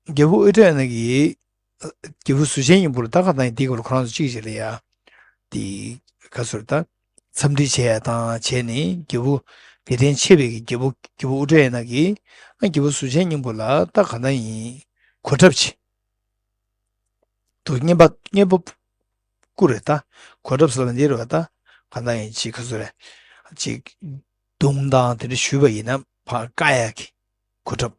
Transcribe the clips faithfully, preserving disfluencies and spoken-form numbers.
རྒྱལ་པོ་ཨུ་ཏྲ་ཡ་ན་གིས་རྒྱལ་པོ་གཟུགས་ཅན་སྙིང་པོ་ལ་ད་ག་དང་ཡིན་དེའི་སྐོར་ལ་ཁོ་རང་ཚོ་གཅིག་བྱས་ལ་ཡ། དེ་ག་ཚོད་ད་འཚམས་འདྲི་བྱས་ཡ་དང་བྱས་ནས་རྒྱལ་པོ་དགེ་ལྡན་ཆེ་བའི་རྒྱལ་པོ་རྒྱལ་པོ་ཨུ་ཏྲ་ཡ་ན་གིས་ཨ་རྒྱལ་པོ་གཟུགས་ཅན་སྙིང་པོ་ལ་ད་ག་དང་ཡིན་གོ་ཁྲབ་བྱས། དུ་བསྙེན་པ་བསྙེན་པ་བསྐུར་རེད་ད། གོ་ཁྲབ་ཟེར་བ་འདི་རེད་བ་ད། གང་ལྟར་ཡིན་ཅིག་ག་ཚོད་རེད། ཅིག་མདུང་དང་དེ་འདྲ་ཞུས་པ་ཡིན་ན་ཕར་བཀག་ཡག་གི་གོ་ཁྲབ།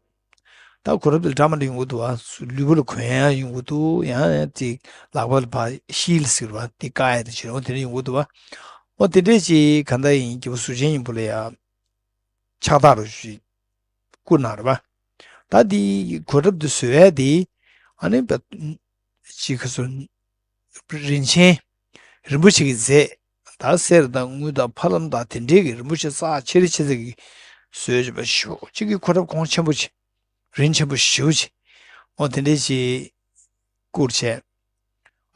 ད་གོ་ཁྲབ་དེ་འདྲ་མ་འདྲ་ཡོང་གི་འདུག་བ། ལུས་པོ་ལ་གོན་ཡག་ཡོང་གི་འདུག་ཡང་ཡང་ཅིག་ལག་པ་ལ་ཕར་ཤིལ་ཟེར་བ་དེ་བཀག་ཡག་དེ་བྱེད་རུང་དེ་འདྲ་ཡོང་གི་འདུག་བ། འོ་དེ་འདྲས་ཅིག་གང་ལྟར་ཡིན་རྒྱལ་པོ་གཟུགས་ཅན་སྙིང་པོ་ལ་ཡ། ཕྱག་རྟགས་རུ་ཞིག་བསྐུར་གནང་རེད་པ། ད་འདི་གོ་ཁྲབ་འདི་བཟོ་ཡས་འདི་ཨ་ནི་བ་ཅིག་ག་ཚོད་རིན་ཆེན་རིན་པོ་ཆེ་གི་རྫས་ད་གསེར་དང་དངུལ་དང་ཕ་ལམ་དང་དེ་འདྲའི་གི་རིན་པོ་ཆེ་རྩ་ཆེ་རི་ཆེ་ཚད་ཀྱི་བཟོས་བྱས་པ་ཞེ་པོ་ཅིག་གི་གོ་ཁྲབ་གོང་ཆེན་པོ་ཆེ་རིན་ཆེན་པོ་ཞེ་པོ་ཆེ་འོ་དེ་འདྲའི་ཅིག་བསྐུར་བྱས།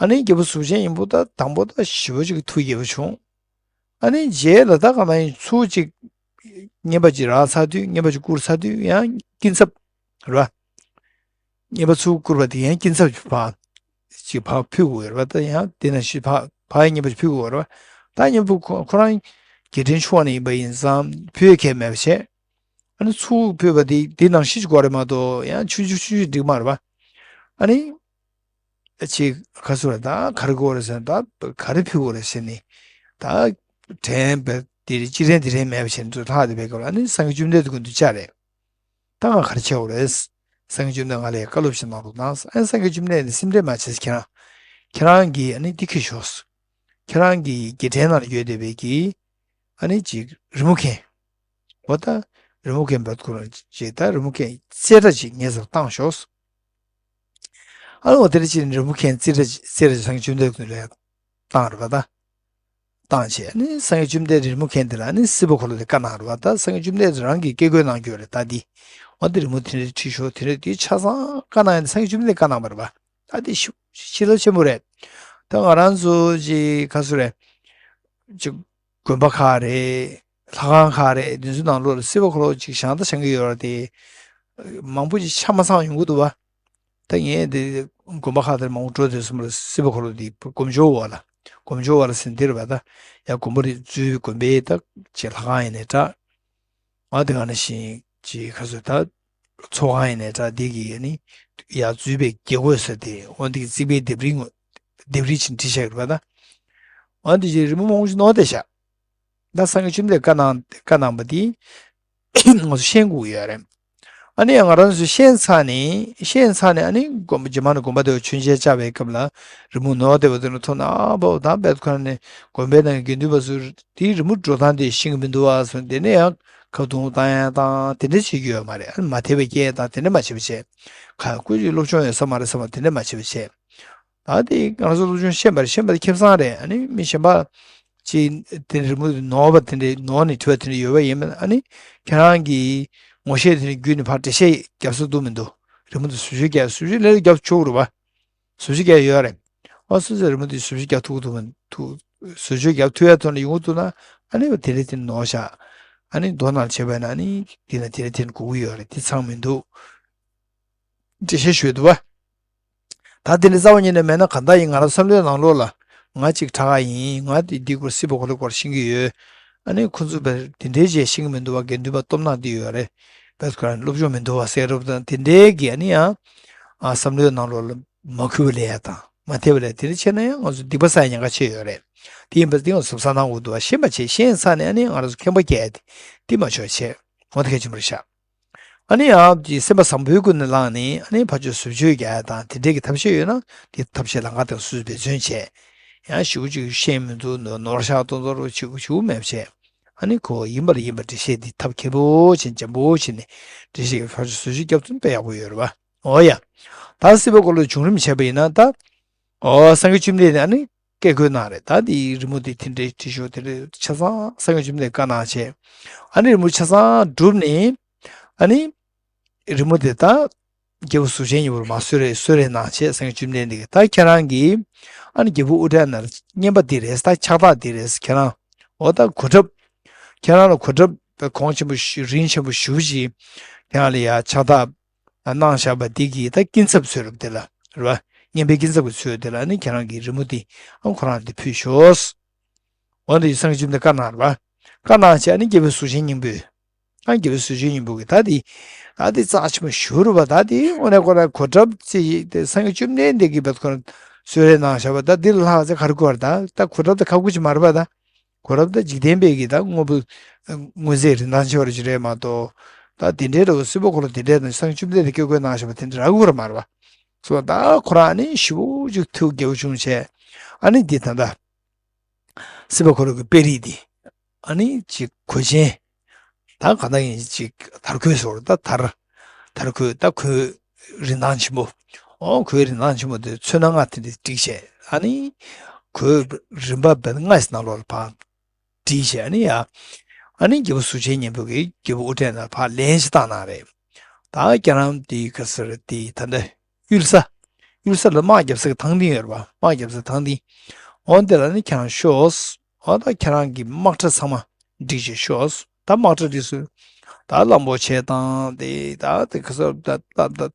ཨ་ནི་རྒྱལ་པོ་གཟུགས་ཅན་སྙིང་པོ་ད་དང་པོ་ད་ཞེ་པོ་ཅིག་ཐུགས་དགྱེས་པ་བྱུང་། ཨ་ནི་རྗེས་ལ་ད་ག་ན་ཡིན་ཚུར་ཅིག་བསྙེན་པ་ཅིག་རག་ཚར་དུས་བསྙེན་པ་ཅིག་བསྐུར་ཚར་དུས་ཡང་སྐྱིན་ཚབ་རེད་བ། བསྙེན་པ་ཚུར་བསྐུར་བ་དེ་ཡང་སྐྱིན་ཚབ་ཅིག་ཕར་ཅིག་ཕར་ཕུལ་དགོས་རེད་བ། ད་ཡང་དེ་ནང་བཞིན་ཕར་ཕར་ཡང་བསྙེན་པ་ཅིག་ཕུལ་དགོས་རེད་བ། ད་བསྙེན་པ་ཁོ་ཁོ་རང་རྒྱལ་ཕྲན་ཆུང་བ་ནས་ཡིན་པ་ཡིན་ཙང་ཕུལ་ཡས་ཁེལ་མེད་པ་བྱས། ཨ་ནི་ཚུར་ཕུལ་བ་དེ་དེ་ནང་བཞིན་ཅིག་དགོས་རེད་མ་གཏོགས་ཡང་ཆུང་ཆུང་ཆུང་ཆུང་འགྲིག་མ་རེད་བ། ཨ་ནི། ཅིག་ག་ཚོད་རེད་ད་ག་རེ་དགོས་རེད་ཟེར་ན་ད་ག་རེ་ཕུལ་དགོས་རེད་ཟེར་ནས་ད་དྲན་པའི་དེ་རེད་ཅི་དྲན་དེ་དྲན་མེད་པ་བྱས་ནས་ཚུར་ལྷག་བསྡད་པའི་སྐབས་ལ་ཨ་ནི་སངས་རྒྱས་བཅོམ་ལྡན་འདས་ཀྱི་མདུན་བཅར་རེད། ད་ང་ག་རེ་བྱེད་དགོས་རེད། སངས་རྒྱས་བཅོམ་ལྡན་ང་ལ་བཀའ་སློབ་ཞིག་གནང་རོགས་གནང་ཨ་ནི་སངས་རྒྱས་བཅོམ་ལྡན་འདས་སེམས་ཁྲལ་མ་བྱེད་ཟེར་ཁྱེད་རང་ཁྱེད་རང་གིས་ཨ་ནི་འདི་ཁྱེར་ཤོག་ཁྱེད་རང་གི་རྒྱལ་ཕྲན་ནང་ལ་ཡོད་བསྡད་པའི་གི་ཨ་ནི་ཅིག་རི་མོ་མཁན། འོ་ད་རི་མོ་མཁན་བར་ཁོ་རང་ཅིག་ད་རི་མོ་མཁན་རྩེ་གྲ་ཅིག་ངའི་སར་བཏང་ཤོག་ཨ་ནི་འོ་དེ་འདྲ་བྱས་ནས་རི་མོ་མཁན་རྩེ་གྲ་ཅིག་རྩེ་གྲ་ཅིག་སངས་རྒྱས་བཅོམ་ལྡན་འདས་ལ་བཏང་རེད་པ་ད། བཏང་བྱས་ནི་སངས་རྒྱས་བཅོམ་ལྡན་འདས་རི་མོ་མཁན་དེ་ལ་ནི་སྲིད་པ་འཁོར་ལོ་དེ་བཀའ་གནང་རེད་པ། ད་སངས་རྒྱས་བཅོམ་ལྡན་འདས་རང་གིས་བཀས་བཀོད་གནང་རྒྱུ་རེད་ད་འདི། འོ་དེ་རི་མོ་དེ་འདྲ་བྲིས་ཤོག་དེ་འདྲ་དེ་ཆ་ཚང་བཀའ་གནང་ཡ་ནི་སངས་རྒྱས་བཅོམ་ལྡན་འདས་བཀའ་གནང་བ་རེད་པ། ད་དེ་ཞིབ་ཞིབ་ཚགས་ཆེན་པོ་རེད། ད་ང་རང་ཚོ་ཅིག་ག་ཚོད་རེད། ཅིག་དགོན་པ་ཁག་རེད། ལྷ་ཁང་ཁག་རེད། དེ་ཚོའི་ནང་ལོགས་ལ་སྲིད་པ་འཁོར་ལོ་ཅིག་བཞེངས་ད་བཞེངས་ཀྱི་ཡོད་རེད་དེ། མང་པོ་ཅིག་ཆ་མ་ཚང་ཡོང་གི་འདུག་བ། ད་ངས་དེ་དགོན་པ་ཁག་དེར་མང་པོ་འགྲོ་དུས་ཙམ་ལ་སྲིད་པ་འཁོར་ལོ་དེ་སྒོམ་ཆོག་བ་ལ། སྒོམ་ཆོག་བ་ལ་ཟེར་འདི་རེད་བ་ད། ཡ་དགོན་པ་རེ་འཛུལ་དགོན་པའི་ད་ཅིག་ལྷ་ཁང་ཡིན་ནའི་འདྲ། ཨ་དེ་ག་ནང་བཞིན་ཅིག་ག་ཚོད་ད། ཚོགས་ཁང་ཡིན་ནའི་འདྲ་འདི་གི་ནི་ཡར་འཛུལ་བའི་དགེ་བསྐོས་ཟེར་ཏེ་འོ་འདི་གི་རྩིག་པའི་ལྡེབས་རིས་ངོ་། ལྡེབས་རིས་ཅིག་བྲིས་བཞག་རེད་པ་ད། འོ་འདི་ཅིག་རི་མོ་མང་པོ་ཞིག་ནོར་བསྡད་བཞག་ད་སངས་རྒྱས་བཅོམ་ལྡན་བཀའ་གནང་བཀའ་གནང་བ་འདི་ང་ཚོ་ཤེས་དགོས་ཀྱི་ཡོད་རེད། ཨ་ནི་ང་རང་ཚོ་ཤེས་ཚར་ནས་ཤེས་ཚར་ནས་ཨ་ནི་དགོན་པ་རྗེས་མ་ནས་དགོན་པ་དེར་མཆོད་མཇལ་བཅར་བའི་སྐབས་ལ་རི་མོ་ནོར་བསྡད་པ་དེ་ནི་མཐོང་ན་ཨ་ཕོ་ད་བེད་ཁོ་ནས་དགོན་པའི་ནང་གི་དགེ་འདུན་པ་ཚོ་དེའི་རི་མོ་འགྲོ་སྟངས་དེ་ཤེས་ཀྱི་མི་འདུག་ཨ་སོང་དེ་ནས་ཡང་ཁ་བརྡུང་བཏང་ཡ་དང་དེ་འདྲ་བྱེད་ཀྱི་ཡོད་མ་རེད། ཨ་ནི་མ་དད་པའི་སྐད་དང་དེ་འདྲ་མ་བྱེད་པ་བྱས། ཁ་ཀུ་ཅིག་སློབ་སྦྱོང་ཡོད་ས་མ་རེད་བསམ་པ་དེ་འདྲ་མ་བྱེད་པ་བྱས། ད་དེ་ང་ཚོ་སློབ་སྦྱོང་ཤེས་པ་རེད། ཤེས་པ་དེ་ཁེ་བཟང་རེད། ཨ་ནི་མི་གཞན་པ་ཅིག་དེ་རི་མོ་དེ་ནོར་བ་དེ་འདྲའི་ནོར་ནས་བྲིས་པ་དེ་འདྲ་ཡོད་པ་ཡིན་མིན་ཨ་ནི་ཁྱེད་རང་གིས་ངོ་ཤེས་དེ་འདྲ་བརྒྱུད་ནས་ཕར་འགྲེལ་བཤད་རྒྱབ་ས་འདུག་མི་འདུག་རི་མོ་དེ་བཟོ་བཅོས་རྒྱབ་བཟོ་བཅོས་ལས་རྒྱབ་ཆོག་རེད་པ། བཟོ་བཅོས་རྒྱབ་ཡོད་རེད། ཨ་སོ་སོའི་རི་མོ་དེ་བཟོ་བཅོས་རྒྱབ་ཐུབ་ཐུབ་མི་འདུག་བཟོ་བཅོས་རྒྱབ་ཐུབ་ཡ་ཐོག་ནས་ཡོང་གི་འདུག་ན་ཨ་ནི་དེ་འདྲ་དེ་ནོར་བཞག་ཨ་ནི་མདོར་ན་བྱས་པ་ན་ཨ་ནི་དེ་ན་དེ་འདྲ་དེ་ནི་དགོས་ཀྱི་ཡོད་རེད། དེ་ཚང་མི་འདུག་འགྲེལ་བཤད་ཞུས་འདུག་བ། ད་དེ་འདྲ་རྩ་བ་ཉིད་ནས་མེད་ན་གང་ལྟར་ཡིན་ང་རང་བསམ་བློའི་ནང་ལོགས་ལ་ང་གཅིག་དྲག་ཡིན། ང་དེ་འདི་སྐོར་སྲིད་པ་འཁོར་ལོའི་སྐོར་ཤེས་ཀྱི་ཡོད། ཨ་ནི་ཁོ་ཚོ་བས་དེ་འདྲའི་བྱས་ཤེས་ཀྱི་མི་འདུག་བ། དགེ་འདུན་པ་སྟོབས་ནག་འདི་ཡོད་རེད། བས་ཁོ་རང་སློབ་སྦྱོང་མི་འདུག་བ་ཟེར་རབས་དང་དེ་འདྲའི་གི་ཨ་ནི་ཡང་ཨ་བསམ་བློའི་ནང་ལོགས་ལ་མ་གུས་པ་ལས་ཡ་དང་མ་དད་པ་ལས་དེ་འདྲ་བྱས་ན་ཡང་ང་ཚོ་སྡིག་པ་བསགས་ཉེན་ཁ་ཆེ་ཡོད་རེད། དེ་ཡིན་པ་དེ་ང་ཚོ་བསམ་བློ་གཏོང་དགོས་འདུག་བ། ཤེས་པ་བྱས་ཤེས་ཚར་ནས་ཨ་ནི་ང་རང་ཚོ་ཁེངས་པ་སྐྱེ་ཡ་དེ་དེ་མ་བྱོས་བྱས་འོ་དེ་གལ་ཆེན་པོ་རེད་ཤག་ཨ་ནི་ཡང་དེ་སེམས་པ་བཟང་པོའི་ཀུན་ནས་བསླངས་ནས་ཨ་ནི་ཕར་ཕྱོགས་བཟོ་བཅོས་རྒྱག་ཡ་དང་དེ་འདྲས་ཀྱི་ཐབས་ཤེས་ཡོད་ན་དེ་ཐབས་ཤེས་ལམ་ཁ་དང་སུས་འབད་བརྩོན་བྱས། ཡང་ཞུ་ཅིག་ཤེས་མི་འདུག་ནོར་ཤག་གཏོང་ཚོར་ཞུ་ཞུ་མེད་བྱས། ཨ་ནི་ཁོ་ཡིན་པར་ཡིན་པ་འགྲེལ་བཤད་འདི་ཐབས་མཁས་པོ་བྱས་འཇམ་པོ་བྱས་ནས་འགྲེལ་བཤད་ཀྱི་ཕར་ཕྱོགས་བཟོ་བཅོས་རྒྱབ་ཐུབ་ན་དཔེ་ཡག་པོ་ཡོད་རེད་བ། འོ་ཡ། ད་སྲིད་པ་འཁོར་ལོའི་བྱུང་རིམ་བྱས་པ་ཡིན་ན་ད། འོ་སངས་རྒྱས་བཅོམ་ལྡན་འདས་ཨ་ནི་བཀས་བཀོད་གནང་རེད། ད་འདི་རི་མོ་འདི་དེ་འདྲའི་བྲིས་ཤོག་དེ་འདྲའི་ཆ་ཚང་སངས་རྒྱས་བཅོམ་ལྡན་བཀའ་གནང་བྱས། ཨ་ནི་རི་མོ་ཆ་ཚང་གྲུབ་ནས་ཨ་ནི་རི་མོ་དེ་ད་རྒྱལ་པོ་གཟུགས་ཅན་སྙིང་པོར་མར་གསོལ་རས་གསོལ་རས་གནང་བྱས་སངས་རྒྱས་བཅོམ་ལྡན་འདས་ཀྱིས་ད་ཁྱེད་རང་གིས་ཨ་ནི་རྒྱལ་པོ་ཨུ་ཏྲ་ན་ལ་བསྙེན་པ་འདི་རེད། ད་ཕྱག་རྟགས་འདི་རེད། ཁྱེད་རང་འོ་ད་གོ་ཁྲབ་ཁྱེད་རང་ལ་གོ་ཁྲབ་གོང་ཆེན་པོ་ཞུ་རིན་ཆེན་པོ་ཞུ་ཞིག་ཁྱེད་རང་ལ་ཡ་ཕྱག་རྟགས་ གནང་བཞག་པ་འདི་གི་ད་སྐྱིན་ཚབ་ཚོད་རབ་དེ་ལ་རེད་བ། སྙན་པའི་སྐྱིན་ཚབ་ཀྱི་ཚོད་དེ་ལ་ནི་ཁྱེད་རང་གི་རི་མོ་འདི་ཨ་ཁོ་རང་དེ་ཕུལ་ཤོག་འོ་འདི་སངས་རྒྱས་བཅོམ་ལྡན་བཀའ་གནང་རེད་བ། བཀའ་གནང་བྱས་ཨ་ནི་རྒྱལ་པོའི་གཟུགས་ཅན་སྙིང་པོས། ཨ་རྒྱལ་པོའི་གཟུགས་ཅན་སྙིང་པོ་གིས་ད་འདི། ད་འདི་རྩ་ཆེན་པོ་ཞེ་པོ་རེད་བ། ད་འདི་དངོས་གནས་ཁོ་རང་གོ་ཁྲབ་ཅིག་དེ་སངས་རྒྱས་བཅོམ་ལྡན་འདས་ཀྱིས་བེད་ཁོ་རང་གསོལ་རས་གནང་བཞག་པ་ད་འདི་ལ་ལྷག་ཚེ་ག་རེ་དགོས་རེད། ད་ད་གོ་ཁྲབ་དེ་ཁག་པོ་ཅིག་མ་རེད་བ་ད། གོ་ཁྲབ་ད་འཇིག་རྟེན་པའི་གི་ད་དངོས་པོ། དངོས་རྫས་རིན་ཐང་ཆེ་བ་རེ་ཅིག་རེད་མ་གཏོགས། ད་དེ་འདྲའི་འདྲ་བོ་སྲིད་པ་འཁོར་ལོ་དེ་འདྲའི་ནང་སངས་རྒྱས་བཅོམ་ལྡན་འདས་བསྐྱོན་བཀོད་གནང་བཞག་པ་དེ་འདྲ་རག་གི་ཡོད་རེད་མ་རེད་བ། སོ་ད་ཁོ་རང་ནི་ཞེ་པོ་ཅིག་ཐུགས་དགྱེས་པོ་བྱུང་བྱས། ཨ་ནི་འདི་ད་ལྟ། སྲིད་པ་འཁོར་ལོ་གི་དཔེ་རིས་འདི། ཨ་ནི་ཅིག་གོས་ཆེན། ད་གང་ལྟར་ཡིན་ཅིག་དར་གོས་ཟེར་བ་ད་དར། དར་གོས་ད་གོས་རིན་ཐང་ཆེན་པོ། ཨོ་གོས་རིན་ཐང་ཆེན་པོ་དེ་ཚོན་སྣ་ལྔ་དེ་འདྲ་བསྒྲིགས་བྱས། ཨ་ནི་གོས་རིམ་པ་བན་ལྔ་ཞིག་ནང་ལོགས་ལ་ཕར་བསྒྲིགས་བྱས། ཨ་ནི་ཡ། ཨ་ནི་རྒྱལ་པོ་གཟུགས་ཅན་སྙིང་པོ་གིས་རྒྱལ་པོ་དབུ་སྐྲའི་ནང་ཕར་ལན་ཞིག་བཏགས་གནང་རེད། ད་ཁྱེད་རང་དེའི་ག་ཟེར་དེ་ད་ལྟ་གཡུལ་ས། གཡུལ་ས་ལ་དམག་རྒྱབ་ས་གི་ཐང་སྟེང་ཡོད་རེད་བ། དམག་རྒྱབ་ས་ཐང་སྟེང་། འོ་དེ་ལ་ནི་ཁྱེད་རང་ཤོག་འོ་ད་ཁྱེད་རང་གི་དམག་གྲ་ཚང་མ་བསྒྲིགས་བྱས་ཤོག་ད་དམག་གྲ་བསྒྲིགས་སོང་། ད་གླང་པོ་ཆེ་དང་དེ་ད་དེ་ག་ཟེར་ད་ད་ད་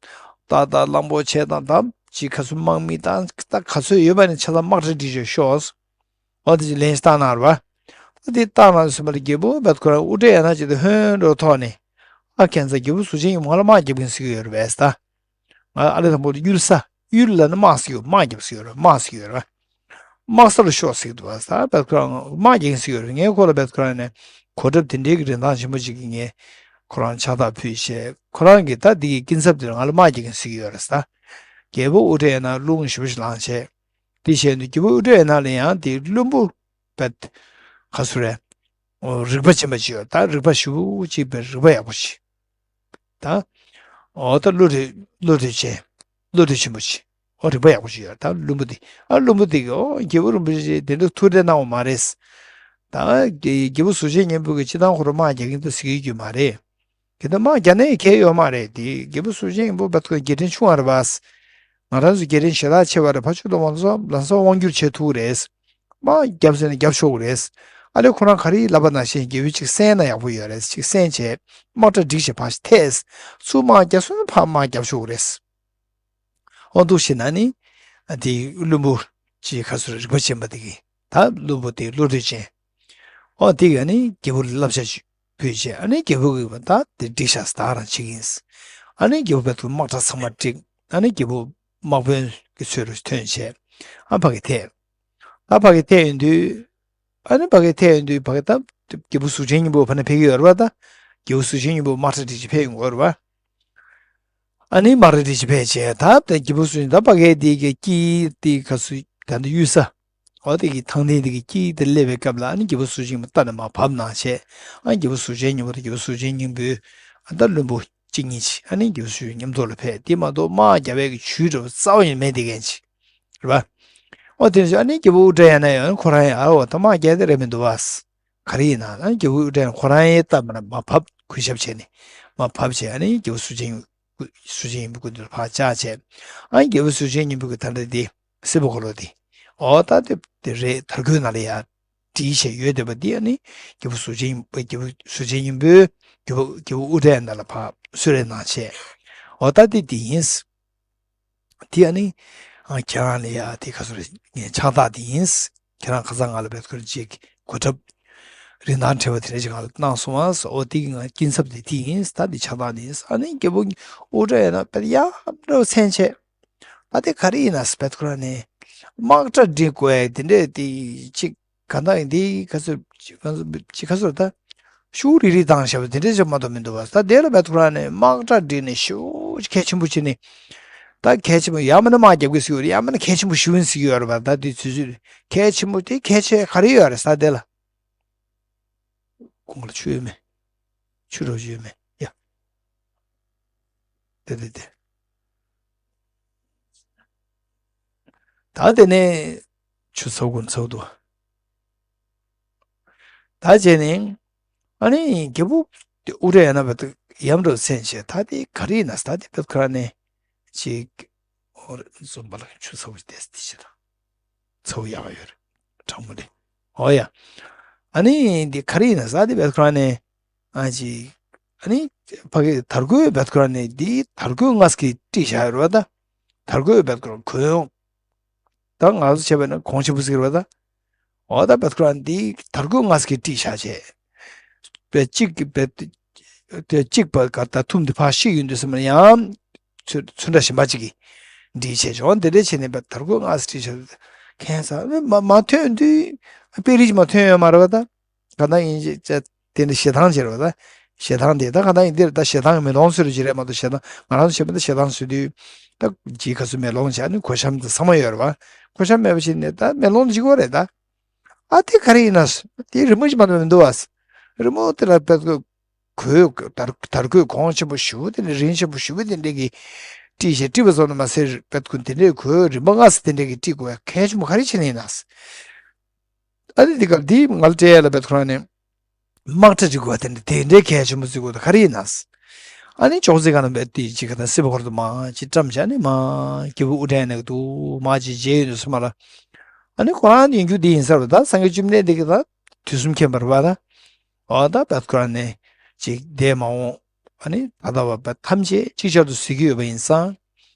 ད་ད་གླང་པོ་ཆེ་དང་ད་ཅི་ག་ཚོད་དམག་མི་དང་ད་ག་ཚོད་ཡོད་པ་ནི་ཆ་ཚང་དམག་གྲ་བསྒྲིགས་བྱས་ཤོག་འོ་དེ་ཅིག་ལན་ཞིག་བཏགས་གནང་རེད་བ། འོ་དེ་བཏགས་གནང་ཟིན་པ་ལ་རྒྱལ་པོ་བད་ཁོ་རང་དབུ་སྐྲ་ཡང་ན་ཅིག་ཏུ་ཧོན་འགྲོ་ཐོག་ནས། ཨ་ཁྱེད་ཚོ་རྒྱལ་པོ་གཟུགས་ཅན་སྙིང་པོ་ང་ལ་དམག་རྒྱབ་ཀྱིན་ཟེར་གྱི་ཡོད་རེད་པས་ད། ང་ཨ་ལེ་དང་པོ་དེ་གཡུལ་ས། གཡུལ་ལ་ནི་དམག་ཟེར་གྱི་ཡོད། དམག་རྒྱབ་ཟེར་གྱི་ཡོད་རེད། དམག་ཟེར་གྱི་ཡོད་རེད། དམག་ས་ལ་ཤོག་ཟེར་གྱི་འདུག་བ། ད་བད་ཁོ་རང་དམག་རྒྱག་གིན་ཟེར་གྱི་ཡོད་རེད། ངས་ཁོ་ལ་བད་ཁོ་རང་ནས་གོ་ཁྲབ་དེ་འདྲའི་གི་རིན་ཐང་ཆེན་པོ་ཅིག་གི་ངས་ཁོ་རང་ཕྱག་རྟགས་ཕུལ་བྱས། ཁོ་རང་གིས་ད་འདི་གི་སྐྱིན་ཚབ་དེ་ང་ལ་དམག་རྒྱག་གིན་ཟེར་གྱི་ཡོད་རེད་ད། རྒྱལ་པོ་དབུ་སྐྲ་ཡང་ན་རླུང་ཞེ་པོ་ཞིག་ལངས་བྱས། དེ་བྱས་དུས་རྒྱལ་པོ་དབུ་སྐྲ་ཡང་ན་ལ་ཡང་དེ་བློན་པོ་བད། ག་ཟེར་རེད། རིག་པ་ཅན་པ་ཅིག་ཡོད། ད་རིག་པ་ཞེ་པོ་ཅིག་པའི་རིག་པ་ཡག་པོ་ཅིག་ད། འོ་ད་བློ་གྲོས་བློ་གྲོས་ཅན། བློ་གྲོས་ཆེན་པོ་ཅིག་འོ་རིག་པ་ཡག་པོ་ཅིག་ཡོད། ད་བློན་པོ་འདི་ཨ་བློན་པོ་འདི་གིས་ཨོ་རྒྱལ་པོ་རིན་པོ་ཆེ་དེ་འདྲ་ཐུགས་ཁྲལ་གནང་བ་མ་རེད། ད་རྒྱལ་པོ་གཟུགས་ཅན་སྙིང་པོ་གིས་སྤྱིར་བཏང་ཁོ་རང་དམག་རྒྱག་གིན་འདུག་ཟེར་གྱི་ཡོད་མ་རེད། གལ་ཏེ་དམག་རྒྱག་ནའི་གལ་ཡོད་མ་རེད་དེ། རྒྱལ་པོ་གཟུགས་ཅན་སྙིང་པོ་བད་ཁོ་རྒྱལ་ཕྲན་ཆུང་བ་རེད་པ། ང་རང་ཚོ་རྒྱལ་ཕྲན་ཞེ་དྲག་ཆེ་བ་རེད། ཕར་ཕྱོགས་དུ་ལམ་སང་ལམ་སང་དབང་བསྒྱུར་བྱེད་ཐུབ་ཀྱི་རེད། དམག་རྒྱབ་ཟེར་ནས་རྒྱབ་ཆོག་གི་རེད། ཨ་ལེ་ཁོ་རང་ག་རེ་ལབ་པ་ནང་བཞིན་རྒྱལ་པོས་ཅིག་གསན་ན་ཡག་པོ་ཡོད་རེད། ཅིག་གསན་བྱས་དམག་གྲ་བསྒྲིགས་བྱས་ཕར་ཐད། ཚུར་དམག་རྒྱབ་སོང་ན་ཕར་དམག་རྒྱབ་ཆོག་གི་རེད། འོ་འདུག་བྱས་ན་ནི། ཨ་དེ་བློན་པོ་ཅིག་ག་ཟེར་རིག་པ་ཅན་པ་དེ་གིས་ད་བློན་པོ་དེ་བློ་གྲོས་ཅན། འོ་དེ་གིས་ནི་རྒྱལ་པོ་ལ་བསླབ་བྱ་ཞུ། བུས་བྱས། ཨ་ནི་རྒྱལ་པོ་གིས་ད་དེ་འགྲིག་ཤག་ཟེར་ད་རང་བྱེད་ཀྱི་ཡིན། ཨ་ནི་རྒྱལ་པོ་བད་ཁོ་དམག་གྲ་ཚང་མ་བསྒྲིགས། ཨ་ནི་རྒྱལ་པོ་དམག་དཔོན་གྱི་ཚུལ་དུ་ཐོན་བྱས། ཨ་ཕ་གི་ཐད། ད་ཕ་གི་ཐད་ཡོང་དུས། ཨ་ནི་ཕ་གི་ཐད་ཡོང་དུས་ཕ་གི་ད་རྒྱལ་པོ་གཟུགས་ཅན་སྙིང་པོ་ཕ་ནས་ཕེབས་ཀྱི་ཡོད་རེད་པ་ད། རྒྱལ་པོ་གཟུགས་ཅན་སྙིང་པོ་དམག་གྲ་བསྒྲིགས་བྱས་ཕེབས་ཡོང་གི་ཡོད་རེད་པ། ཨ་ནི་དམག་གྲ་བསྒྲིགས་བྱས་ཕེབས་བྱས་ད་ད་རྒྱལ་པོ་གཟུགས་ཅན་ད་ཕ་གི་དེ་གི་དཀྱིལ་དེ་ག་ཚོད་ད་འདི་གཡུལ་ས། འོ་དེ་གི་ཐང་སྟེང་དེ་གི་དཀྱིལ་དེ་སླེབས་པའི་སྐབས་ལ་ཨ་ནི་རྒྱལ་པོ་གཟུགས་ཅན་སྙིང་པོ་རྟ་ནས་མར་བབས་གནང་བྱས། ཨ་རྒྱལ་པོ་གཟུགས་ཅན་སྙིང་པོ་དང་རྒྱལ་པོ་གཟུགས་ཅན་སྙིང་པོའི་ཨ་ད་བློན་པོ་གཅིག་གཉིས་ཅིག་ཨ་ནི་རྒྱལ་པོ་གཟུགས་ཅན་མཉམ་དུ་ལ་ཕེབས། དེ་མ་གཏོགས་དམག་རྒྱག་པའི་གི་ཇུས་འདྲ་བོ་རྩ་བ་ཉིད་མེད་དེ་མཁན་ཅིག་རེད་པ། འོ་དེ་ནས་ཨ་ནི་རྒྱལ་པོ་དབུ་སྐྲ་ཡང་ན་ཡང་ཁོ་རང་ཡང་ཨ་འོ་ད་དམག་རྒྱག་དེ་རེད་མི་འདུག་བ། ག་རེ་ཡིན་ན་ཨ་ནི་རྒྱལ་པོ་དབུ་སྐྲ་ཡང་ཁོ་རང་ཡང་སྟབས་མ་མ་བབས་གུས་ཞབས་བྱས་ནས་མ་བབས་བྱས། ཨ་ནི་རྒྱལ་པོ་གཟུགས་ཅན་གཟུགས་ཅན་སྙིང་པོ་སྐུ་མདུན་ལ་ཕར་བཅར་བྱས། ཨ་ནི་རྒྱལ་པོ་གཟུགས་ཅན་སྙིང་པོ་གི་ད་ལྟ་དེ་སྲིད་པ་འཁོར་ལོ་དེ། འོ་ད་དེ་དེ་རེད། དར་གོས་ནང་ལ་ཡ་བྲིས་བྱས་ཡོད་བསྡད་པ་འདི་ཨ་ནི་རྒྱལ་པོ་གཟུགས་ཅན་སྙིང་པོ་རྒྱལ་པོ་གཟུགས་ཅན་སྙིང་པོས་རྒྱལ་པོ་རྒྱལ་པོ་དབུ་སྐྲ་ཡང་ན་ལ་ཕར་གསོལ་རས་གནང་བྱས། འོ་ད་དེ་འདི་ཡིན། དེ་ཨ་ནི་ཨ་ཁྱེད་རང་ལ་ཡ་དེ་ག་ཚོད་རེད། ངའི་ཕྱག་རྟགས་དེ་ཡིན། ཁྱེད་རང་ཁ་སང་ང་ལ་བད་ཁོ་ཅིག་གོ་ཁྲབ་རིན་ཐང་བྲལ་བ་དེ་འདྲ་ཅིག་ང་ལ་གནང་སོང་བ། འོ་དེ་གི་ང་སྐྱིན་ཚབ་དེ་དེ་ཡིན། ད་དེ་ཕྱག་རྟགས་དེ་ཡིན། ཨ་ནི་རྒྱལ་པོ་དབུ་སྐྲ་ཡང་ན་བད་ཡག་འདྲ་བོ་མཚན་བྱས། ད་དེ་ག་རེ་ཡིན་ན་བད་ཁོ་རང་ནས་དམག་གྲ་སྒྲིག་དགོས་ཡ་དེ་འདྲས་དེ་ཅིག་གང་ལྟར་ཡིན་དེ་ག་ཚོད་ཅིག་ག་ཚོད་ཅིག་ག་ཚོད་ད་ཤུགས་རིག་རིག་བཏང་བཞག་པ་དེ་འདྲས་ཅིག་མ་གཏོགས་མི་འདུག་བ། ད་དེ་ལ་བད་ཁོ་རང་ནས་དམག་གྲ་སྒྲིག་ནས་ཤུགས་གལ་ཆེན་པོ་བྱས་ནས། ད་གལ་ཆེན་པོ་ཡང་མིན་ན་དམག་རྒྱབ་ཀྱི་ཟེར་གྱི་ཡོད་རེད། ཡང་མིན་ན་གལ་ཆེན་པོ་ཞེ་པོ་ཡིན་ཟེར་གྱི་ཡོད་རེད་པ། ད་དེ་དུས་ཚོད་གལ་ཆེན་པོ་དེ་གལ་ཆེ་ག་རེ་ཡོད་རེད་ཟེར་དེ་ལ། ཁོང་ལ་ཆུ་ཡོད་མེད། ཆུ་རོ་ཡོད་མེད་ཡ། དེ་དེ་དེ། ད་དེ་ནས་ཆུ་ཚ་པོ་ཚ་པོ་འདུག་ད་བྱས་ནས་ཨ་ནི་རྒྱལ་པོ་དེ་དབུ་སྐྲ་ཡང་ན་བད་ཡག་འདྲ་བོ་མཚན་བྱས། ད་དེ་ག་རེ་ཡིན་ན་ད་དེ་བད་ཁོ་རང་ནས་ཅིག་འོ་རེད། འཛོམས་པ་ལ་ཆུ་ཚ་པོ་ཞིག་བལྟས་ཏེ་བྱས་ད། ཚ་པོ་ཡག་ཡོད་རེད། གྲང་མོ་ལས། འོ་ཡ། ཨ་ནི་འདི་ག་རེ་ཡིན་ན་ཟེར་དེ་བད་ཁོ་རང་ནས་ཨ་ཅིག་ ཨ་ནི་ཕ་གི་དར་གོས་བེད་ཁོ་རང་ནས་འདི་དར་གོས་ང་ཚོ་གིས་དཀྲིས་བཞག་ཡོད་རེད་བ་ད། དར་གོས་བེད་ཁོ་རང་གོན་ཡོང་། ད་ང་ཚོ་བྱས་པ་ན་གོང་ཆེན་པོ་ཟེར་གི་རེད་བ་ད། འོ་ད་བེད་ཁོ་རང་འདི་དར་གོས་ང་ཚོ་གིས་དཀྲིས་བཞག་བྱས། བེད་གཅིག་གི་བེད་དེ་གཅིག་པ་ག་ད་ཐུམ་དེ་ཕར་བཤིག་ཡོང་དུས་ཙམ་པ་ཡང་ཚོན་ཚོན་ཁྲ་གཞན་པ་གཅིག་གིས་འདྲིས་བྱས་བྱུང་། འོ་དེ་འདྲས་བྱས་ནས་བེད་དར་གོས་ང་ཚོ་དཀྲིས་བཞག་ཁན་ས་མ་མ་ཐོན་དུས་དཔེ་རིས་མ་ཐོན་ཡོད་མ་རེད་བ་ད། ག་ད་ཡིན་ཅེ་ཅེ་དེ་འདྲ་ཞེ་སྡང་བྱེད་རོགས་ད། ཞེ་སྡང་དེ་ད་ག་ད་ཡིན་འདིར་ད་ཞེ་སྡང་གི་མེ་ལོང་བཟོས་རོགས་ཅི་རེད་མ་གཏོགས་ཞེ་སྡང་ང་རང་ཚོ་བྱེད་པ་ད་ཞེ་སྡང་བཟོས་དུས། ད་ཇི་ག་ཚོད་མེ་ལོང་བྱས་ནི་གོས་ཤམ་དེ་ཚང་མ་ཡོད་རེད་བ། གོས་ཤམ་མེད་པ་བྱས་ནས་ད་མེ་ལོང་འཇིག་གོ་རེད་ད། ཨ་དེ་ག་རེ་ཡིན་ན། དེ་རི་མོ་ཞིག་མ་གཏོགས་མི་འདུག་བ། རི་མོ་དེ་ལ་དཔེ་གོས་དར་དར་གོས་གོང་ཆེན་པོ་ཞུ་དེ་འདྲ་རིན་ཆེན་པོ་ཞུ་དེ་འདྲ་གི་དཀྲིས་བྱས་དཀྲིས་པ་ཙམ་དུ་མ་ཟད་དཔེ་གོས་དེ་འདྲའི་གོས་རིན་པ་ལྔ་ཙམ་དེ་འདྲ་གི་དཀྲིས་དགོས་གལ་ཆེན་པོ་ག་རེ་བྱས་ནས་ཡིན་ན། ཨ་ནི་འདི་ག་འདི་ང་ལ་སྤྲད་ཡ་ལ་བེད་ཁོ་རང་ནས་དམག་གྲ་སྒྲིག་དགོས་པ་དེ་འདྲ་དེ་འདྲའི་གལ་ཆེན་པོ་བརྩི་དགོས་དེ་ག་རེ་ཡིན་ན། ཨ་ནི་ཅོག་ཙེ་ག་ན་བེད་དེ་ཅིག་ག་ད་སྲིད་པ་འཁོར་དུ་མ་ཅིག་བཀྲམ་བྱས་ནས་མ་སྐྱེས་བུ་དབུ་སྐྲ་ཡིན་ན་གི་འདུག་མ་ཅིག་མཇལ་ཡོང་དུས་ཙམ་པ་ལ། ཨ་ནི་ཁོ་རང་ཡིན་རྒྱུ་འདི་ཡིན་ས་རེད་ད། སངས་རྒྱས་བཅོམ་ལྡན་འདས་ཀྱིས་ད་དུས་གསུམ་མཁྱེན་པ་རེད་བ་ད། འོ་ད་བེད་ཁོ་རང་ནས་ཅིག་འདས་མ་འོངས་ཨ་ནི་ད་ལྟ་བ་བེད་ཐམས་ཅད་ཅིག་ཅར་དུ་གཟིགས་ཀྱི་ཡོད་པ་ཡིན་ཙང་།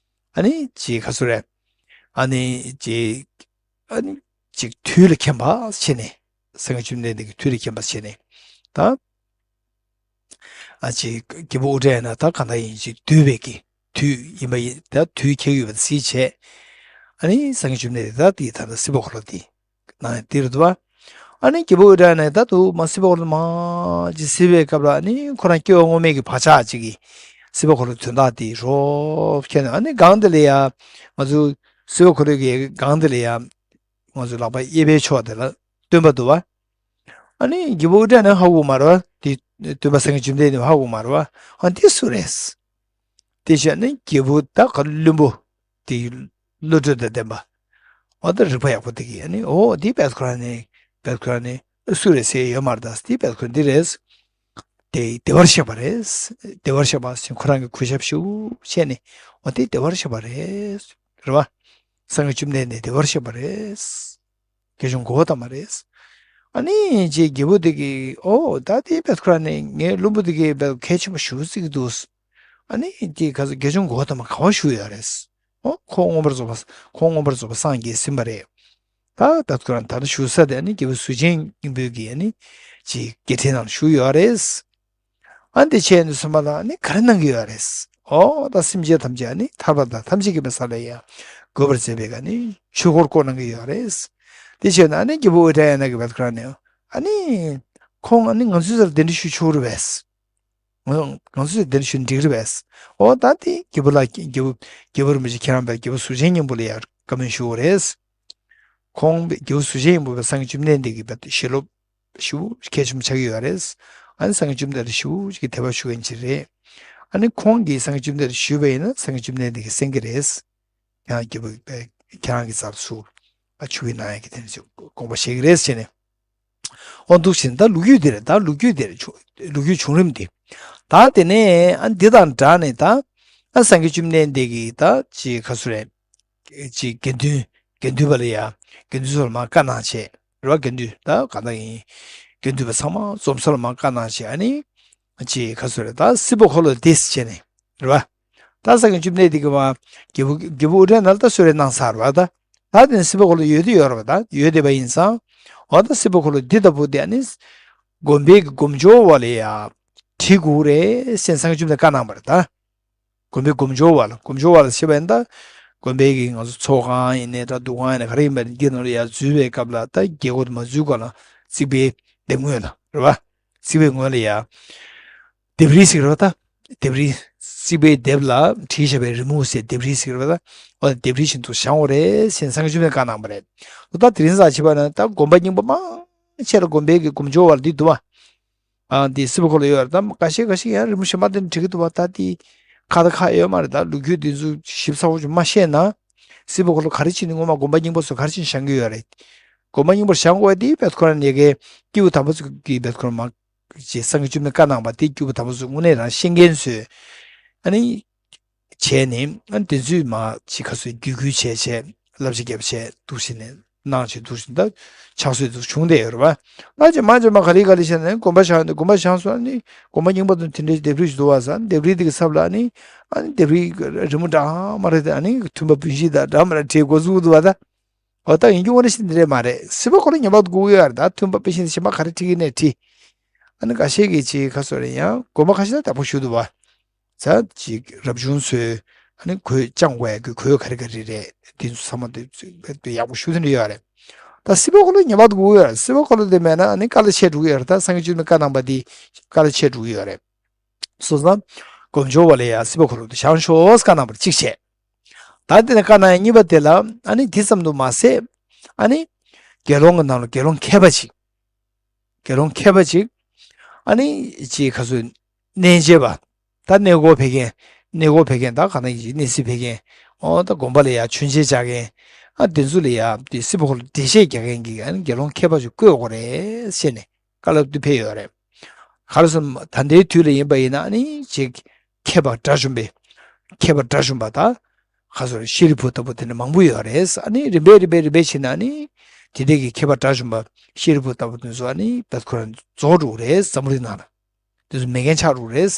ཨ་ནི་ཅིག་ག་ཚོད་རེད། ཨ་ནི་ཅིག་ཨ་ནི་ཅིག་དུས་ལ་མཁྱེན་པ་བྱས་ནས། སངས་རྒྱས་བཅོམ་ལྡན་འདས་ཀྱིས་དུས་ལ་མཁྱེན་པ་བྱས་ནས། ད་ཨ་ཅིག་སྐྱེས་བུ་དབུ་སྐྲ་ཡིན་ན་ད་གང་ལྟར་ཡིན་ཅིག་འདུས་པའི་གི་དུས་ཡིན་པ་ཡིན་ད་དུས་ཁེལ་ཡོད་པ་གཟིགས་བྱས། ཨ་ནི་སངས་རྒྱས་བཅོམ་ལྡན་འདས་ད་དེ་ད་ལྟ་སྲིད་པ་འཁོར་ལོ་དེ་ནང་དེ་རུ་འདུག་བ། ཨ་ནི་སྐྱེས་བུ་དབུ་སྐྲ་ཡིན་ན་ད་དུ་མ་སྲིད་པ་འཁོར་ལོ་མ་ཅིག་གཟིགས་པའི་སྐབས་ལ་ཨ་ནི་ཁོ་རང་སྐྱེ་བ་སྔོན་མའི་གི་བག་ཆགས་ཅིག་གིས་སྲིད་པ་འཁོར་ལོ་དོན་དག་དེ་རོབ་ཁྱེར་ནས་ཨ་ནི་སྒང་དེ་ལ་ཡ་ང་ཚོ་སྲིད་པ་འཁོར་ལོ་གི་སྒང་དེ་ལ་ཡ། ང་ཚོ་ལག་པ་གཡས་པའི་ཕྱོགས་དེ་ལ་སྟོན་པ་འདུག་བ། ཨ་ནི་སྐྱེས་བུ་དབུ་སྐྲ་ནི་ཧ་གོ་མ་རེད་བ། དེ་སྟོན་པ་སངས་རྒྱས་བཅོམ་ལྡན་འདས་ཧ་གོ་མ་རེད་བ། ཨ་འདི་སུ་རེད། དེ་བྱས་ནས་སྐྱེས་བུ་ད་ག་བླུན་པོ་དེ་བློ་གྲོས་དང་ལྡན་པ། འོ་ད་རིག་པ་ཡག་པོ་དེ་གིས་ཨ་ནི་འོ་དེ་བེད་ཁོ་རང་ནི་བེད་ཁོ་རང་ནི་སུ་རེད་ཟེར་ཡོད་མ་རེད་ད་དེ་བེད་ཁོ་འདི་རེད། དེ་བདེ་བར་གཤེགས་པ་རེད། བདེ་བར་གཤེགས་པ་ཟེར་ཁོ་རང་གི་གུས་ཞབས་ཞུ་བྱས་ནས་འོ་དེ་བདེ་བར་གཤེགས་པ་རེད། རེད་བ། སངས་རྒྱས་བཅོམ་ལྡན་འདས་བདེ་བར་གཤེགས་པ་རེད། དགེ་སྦྱོང་གོའུ་ཏ་མ་རེད། ཨ་ནི་ཅེས་རྒྱལ་པོ་དེ་གིས་ཨོ་ད་དེ་བེད་ཁོ་རང་ནས་ངའི་བློན་པོ་དེ་གིས་བེད་གལ་ཆེན་པོ་ཞུ་རྩིས་ཀྱི་འདུག་ཨ་ནི་དེ་ག་ཚོད་དགེ་སྦྱོང་གོའུ་ཏ་མ་ག་བ་བཞུགས་ཡོད་རེད། ཨོ་ཁོ་མངོན་པར་རྫོགས་པ་ཁོ་མངོན་པར་རྫོགས་པ་སངས་རྒྱས་ཟིན་པ་རེད། ད་བེད་ཁོ་རང་ད་ལྟ་བཞུགས་ས་དེ་ཨ་ནི་རྒྱལ་པོ་གཟུགས་ཅན་སྙིང་པོའི་གི་ཨ་ནི་ཅེས་དགེ་ཕྲེང་ནང་བཞུགས་ཡོད་རེད། ཨ་འདི་བྱས་ནས་སོང་བ་ལ་ནི་ག་རེ་གནང་གི་ཡོད་རེད། ཨོ་ད་སེམས་ཅན་ཐམས་ཅད་ནི་ཐར་པ་དང་ཐམས་ཅད་མཁྱེན་པའི་ས་ལ་ཡང་འགོད་པར་མཛད་པའི་ག་ནི་ཆོས་འཁོར་བསྐོར་གནང་གི་ཡོད་རེད། དེ་བྱས་ན་ཨ་ནི་རྒྱལ་པོ་དབུ་སྐྲ་ཡང་ན་གི་བར་ཁ་ནས་ཨ་ནི་ཁོང་ཨ་ནི་ང་ཚོའི་སར་གདན་འདྲེན་ཞུ་ཆོག་རེད་པས། ང་ང་ཚོའི་སར་གདན་འདྲེན་ཞུ་འགྲིག་རེད་པས། ཨོ་ད་དེ་རྒྱལ་པོ་ལ་རྒྱལ་པོ་རྒྱལ་པོ་རིན་པོ་ཆེ་ཁྱེད་རང་པས་རྒྱལ་པོ་གཟུགས་ཅན་སྙིང་པོ་ལ་ཡང་བཀའ་མོལ་ཞུ་དགོས་རེད། ཁོང་པས་རྒྱལ་པོ་གཟུགས་ཅན་སྙིང་པོ་པས་སངས་རྒྱས་བཅོམ་ལྡན་འདས་ཀྱི་པས་ཞལ་སློབ། ཞེ་པོ་གལ་ཆེན་པོ་ཆགས་ཀྱི་ཡོད་རེད། ཨ་ནི་སངས་རྒྱས་བཅོམ་ལྡན་འདས་ཞེ་པོ་ཅིག་གི་དད་པ་ཞུ་མཁན་ཅིག་རེད། ཨ་ནི་ཁོང་གིས་སངས་རྒྱས་བཅོམ་ལྡན་འདས་ཞུས་པ་ཡིན་ན་སངས་རྒྱས་བཅོམ་ལྡན་འདས་ཀྱིས་གསན་གྱི་རེད། ཡང་རྒྱལ་པོ་ཁྱེད་རང་གི་རྩར་ཚུར་ཨ་ཆུ་བོའི་ནང་ཡང་གི་དེ་ནས་དགོངས་པ་བཞེས་ཀྱི་རེད་ཟེར་ནས། འོ་འདུག་ཕྱིན་ད་ལོ་རྒྱུས་འདི་རེད་ད་ལོ་རྒྱུས་འདི་རེད་བྱུང་ལོ་རྒྱུས་བྱུང་རིམ་འདི། ད་དེ་ནས་ཨ་འདི་དང་སྦྲགས་ནས་ད་ཨ་སངས་རྒྱས་བཅོམ་ལྡན་འདས་ཀྱིས་ད་ཅི་ག་ཚོད་རེད། ཅིག་དགེ་འདུན་དགེ་འདུན་པ་ལ་ཡ་དགེ་འདུན་ཚོ་ལ་མར་བཀའ་གནང་བྱས་རེད་བ། དགེ་འདུན་ད་ག་འདྲ་ཡིན་དགེ་འདུན་པ་ཚང་མ་འཛོམས་ས་ལ་མར་བཀའ་གནང་བྱས་ཨ་ནི་ཅིག་ག་ཚོད་རེད་ད་སྲིད་པ་འཁོར་ལོ་འདི་བྱས་ནས་རེད་བ། ད་སངས་རྒྱས་བཅོམ་ལྡན་འདས་ཀྱིས་མར་རྒྱལ་པོ་རྒྱལ་པོ་དབུ་སྐྲ་ནང་ལ་ད་གསོལ་རས་གནང་ཚར་བ་ད། ད་དེ་ནས་སྲིད་པ་འཁོར་ལོ་ཡོད་དུ་ཡོད་རེད་བ་ད་ཡོད་བསྡད་པ་ཡིན་ཙང་། འོ་ད་སྲིད་པ་འཁོར་ལོ་འདི་ལྟ་བུ་དེ་ཨ་ནི་དགོན་པའི་གི་སྒོམ་སྦྱོར་བ་ལ་ཡ་བྲིས་དགོས་རེད་ཟེར་སངས་རྒྱས་བཅོམ་ལྡན་འདས་བཀའ་གནང་བ་རེད་ད། དགོན་པའི་སྒོམ་སྦྱོར་བ་ལ་སྒོམ་སྦྱོར་བ་ལ་ཞེས་པ་ཡིན་ད། དགོན་པའི་གི་ང་ཚོ་ཚོགས་ཁང་ཡིན་ནའི་ད་འདུ་ཁང་ཡིན་ནའི་ག་རེ་ཡིན་པ་ཡིན་འདི་ནང་ལ་ཡར་འཛུལ་བའི་སྐབས་ལ་ད་རྒྱལ་སྒོ་དེ་མ་འཛུལ་གོང་ལ་རྩིག་པའི་ལྡེབས་ངོས་ལ་རེད་བ། རྩིག་པའི་ངོས་ལ་ཡ། ལྡེབས་རིས་ཟེར་གི་རེད་བ་ད། ལྡེབས་རིས། རྩིག་པའི་ལྡེབས་ལ་བྲིས་བཞག་པའི་རི་མོ་ཟེར་ལྡེབས་རིས་ཟེར་གི་རེད་བ་ད། འོ་ལྡེབས་རིས་བཞིན་དུ་བཞེངས་དགོས་རེད་ཟེར་སངས་རྒྱས་བཅོམ་ལྡན་འདས་བཀའ་གནང་བ་རེད། འོ་ད་དེ་རིང་སང་བྱས་པ་ན་ད་དགོན་པ་རྙིང་པ་མང་ཆེ་ལ་དགོན་པའི་གི་སྒོམ་སྦྱོར་བ་ལ་འདི་འདུག་བ། ཨ་འདི་སྲིད་པ་འཁོར་ལོ་ཡོད་རེད་ད་འགའ་ཤས་འགའ་ཤས་ཡང་རི་མོ་གཞན་པ་དེ་འབྲི་གི་འདུག་བ་ད་འདི་ཁ་ད་ཁ་ཡོད་མ་རེད་ད་ལོ་རྒྱུས་འདི་ཚོ་ཞིབ་ཚགས་པོ་ཅིག་མ་ཤེས་ན། སྲིད་པ་འཁོར་ལོ་ག་རེ་བྱས་ནས་སྔོན་མ་དགོན་པ་རྙིང་པ་ཚོ་ག་རེ་བྱས་ནས་བཞེངས་ཀྱི་ཡོད་རེད། དགོན་པ་རྙིང་པར་བཞེངས་དགོས་དེ་བེད་ཁོ་རང་ཉེ་གའི་སྐྱེས་བུ་དམ་པ་ཚོ་གི་བེད་ཁོ་རང་མ་ཅེས་སངས་རྒྱས་བཅོམ་ལྡན་བཀའ་གནང་བ་དེ་སྐྱེས་བུ་དམ་པ་ཚོ་དངོས་གནས་རང་ཤེས་མཁན་ཚོས་ཨ་ནི་བྱས་ནས་ཨ་ནི་དེ་ཚོས་མ་ཅིག་ཁ་སོས་བརྒྱུད་སྐུལ་བྱས་བྱས་བསླབ་བྱ་བརྒྱབ་བྱས་འདུག་བྱས་ནས་ གནང་བྱས་འདུག་བཞིན་ད་ཕྱག་སྲོལ་དུ་བྱུང་བསྡད་ཡོད་རེད་པ། ད་ཅི་མ་ཅི་མ་ག་ལེ་ག་ལེ་བྱས་ནས་དགོན་པ་བཞེངས་ནས་དགོན་པ་བཞེངས་སོང་ནི་དགོན་པ་རྙིང་པ་དང་དེ་འདྲའི་ལྡེབས་རིས་ཤིག་འདུག་བ་ཟེར། ལྡེབས་རིས་དེ་གི་ཚབ་ལ་ནི་ཨ་ནི་ལྡེབས་རིས་རི་མོ་འདྲ་མ་རེད་དེ། ཨ་ནི་མཐུན་པ་སྤུན་བཞི་དང་འདྲ་མ་རེད་བྲིས་འགོ་བཙུགས་འདུག་བ་ད། འོ་ད་ཡིན་རྒྱུ་དངོས་གནས་ཤིག་འདི་རེད་མ་རེད། སྲིད་པ་འཁོར་ལོ་ངེས་པར་དགོས་ཀྱི་ཡོད་རེད། ད་མཐུན་པ་སྤུན་བཞི་དེ་གཞན་པ་ག་རེ་བྲིས་ཀྱི་ནས་བྲིས། ཨ་ནི་འགའ་ཤས་ཀྱིས་ཅིག་ཁ་སོ་རེ་ཡང་དགོན་པ་ཁ་ཤས་ལ་བདག་པོ་ཞུ་འདུག་བ། ཙ་ཅིག་རབ་བྱུང་ཚོས་ཨ་ནི་གོས་བཅང་དགོས་ཡ་གི་གོས་ག་རེ་ག་རེ་རེད། དེ་ཚོ་ཚང་མ་དེ་ཚོ་ཡག་པོ་ཞུ་ཐུབ་ནི་ཡོད་རེད། ད་སྲིད་པ་འཁོར་ལོ་ངེས་པར་དུ་དགོས་ཡོད་རེད། སྲིད་པ་འཁོར་ལོ་དེ་མེད་ན་ཨ་ནི་དཀའ་ལས་ཆེ་འགྲོ་གི་ཡོད་རེད། ད་སངས་རྒྱས་བཅོམ་ལྡན་བཀའ་གནང་པ་དེ་དཀའ་ལས་ཆེ་འགྲོ་གི་ཡོད་རེད། སོང་ཙང་དཀོན་མཆོག་པ་ལ་ཡ་སྲིད་པ་འཁོར་ལོ་དེ་བཞེངས་ཤོག་བཀའ་གནང་བར་གཅིག་བྱས། ད་དེ་ནས་བཀའ་གནང་ཡ་གཉིས་པ་དེ་ལ་ཨ་ནི་དེ་ཙམ་དུ་མ་ཟད་ཨ་ནི་དགེ་སློང་གི་ནང་ལ་དགེ་སློང་མཁས་པ་ཅིག་དགེ་སློང་མཁས་པ་ཅིག་ཨ་ནི་ཅིག་ཁ་སོ་གནས་མཇལ་བ། ད་གནས་སྐོར་ཕེབས་མཁན། གནས་སྐོར་ཕེབས་མཁན་ད་ག་ནང་གི་གནས་གཟིགས་ཕེབས་མཁན། ཨོ་ད་དགོན་པ་ལ་ཡ་མཆོད་མཇལ་བྱ་མཁན། ཨ་དེ་ཚོ་ལ་ཡ་དེ་སྲིད་པ་འཁོར་ལོ་འགྲེལ་བཤད་རྒྱག་མཁན་གྱི་ཨ་ནི་དགེ་སློང་མཁས་པ་ཅིག་བསྐོས་དགོས་རེད་ཟེར་ནས་བཀའ་སློབ་དེ་ཕེབས་ཡོད་རེད། ག་རེ་ཟེར་ན་ད་ལྟའི་དུས་ལ་ཡིན་པ་ཡིན་ན་ཨ་ནི་ཅིག་མཁས་པ་དགྲ་བཅོམ་པའི་མཁས་པ་དགྲ་བཅོམ་པ་དང་། ཁ་སོ་ཤཱ་རིའི་བུ་ལྟ་བུ་དེ་འདྲ་མང་པོ་ཡོད་རེད། ཨ་ནི་རིམ་པས་རིམ་པས་རིམ་པས་ཕྱིན་ན་ཨ་ནི་དེ་འདྲས་ཀྱི་མཁས་པ་དགྲ་བཅོམ་པ་ཤཱ་རིའི་བུ་ལྟ་བུ་དེ་ཚོ་ཨ་ནི་བད་ཁོ་རང་རྫོགས་འགྲོ་གི་རེད། འཛམ་བུ་གླིང་ནང་ལ་དེ་ཚོ་མེད་མཁན་ཆགས་འགྲོ་གི་རེད།